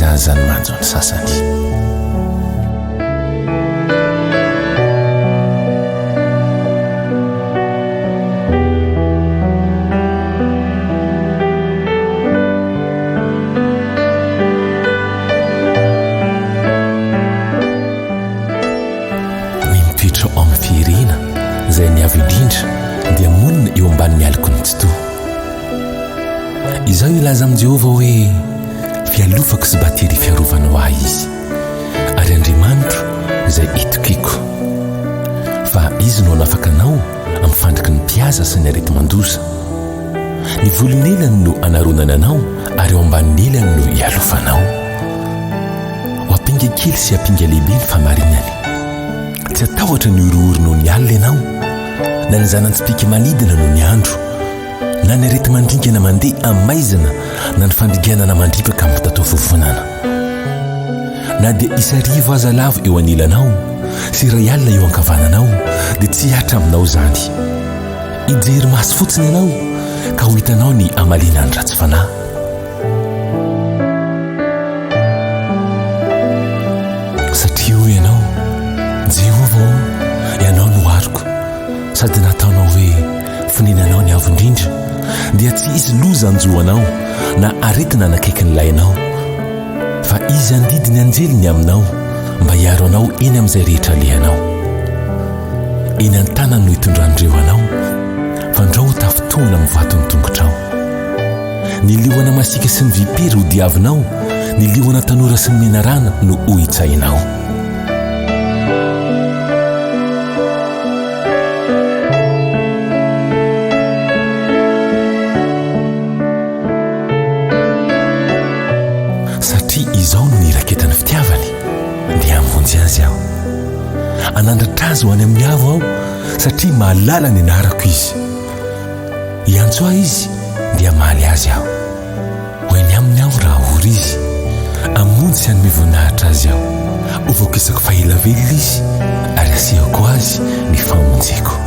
aiza aza ny manjo ny sasany. Ny mitoetra ao amin'ny fierena izay ny Avo Indrindra dia monina eo ambanin'ny aloky ny Tsitoha. Izaho hilaza amin'i Jehovah hoe, Fialofako sy batery fiarovana ho ahy izy, ary Andriamanitro izay itokiako. Fa izy no hanafaka anao amin'ny fandriky ny mpihaza sy ny areti-mandoza. Ny volon'elany no anaronany anao ary eo ambanin'ny elany no ialofanao. Ho ampinga kely sy ampinga lehibe ny fahamarinany. Tsy hatahotra ny horohoro noho ny alina ianao, na ny zanan-tsipìka manidina noho ny andro, na ny areti-mandringana mandeha amin'ny maizina, na ny fandringanana mandripaka amin'ny mitataovovonana. Na dia isarivo aza lavo eo anilanao, sy 1000 eo ankavananao, dia tsy hihatra aminao izany. Hijery maso fotsiny ianao, ka ho hitanao ny hamaliana ny ratsy fanahy. Satria hoy ianao, Jehovah ô, ianao no aroko, sady nataonao hoe fonenanao ny Avo Indrindra, dia tsy hisy loza hanjo anao, na aretina hanakaiky ny lainao. Fa Izy handidy ny anjeliny aminao, mba hiaro anao eny amin'izay rehetra alehanao. Eny an-tanany no hitondran'ireo anao, fandrao ho tafintohina amin'ny vato ny tongotrao. Ny liona masiaka sy ny vipera ho diavinao, ny liona tanora sy ny menarana no ho hitsahinao. Satria izao no niraketan'ny fitiavany, dia hamonjy azy aho. Hanandratra azy ho any amin'ny avo aho, satria mahalala ny anarako izy. Hiantso ahy izy, dia hamaly azy aho. Ho eny aminy aho raha ory izy. Hamonjy sy hanome voninahitra azy aho. Ho voakisako faha ela velona izy, ary hasehoko azy ny famonjeko.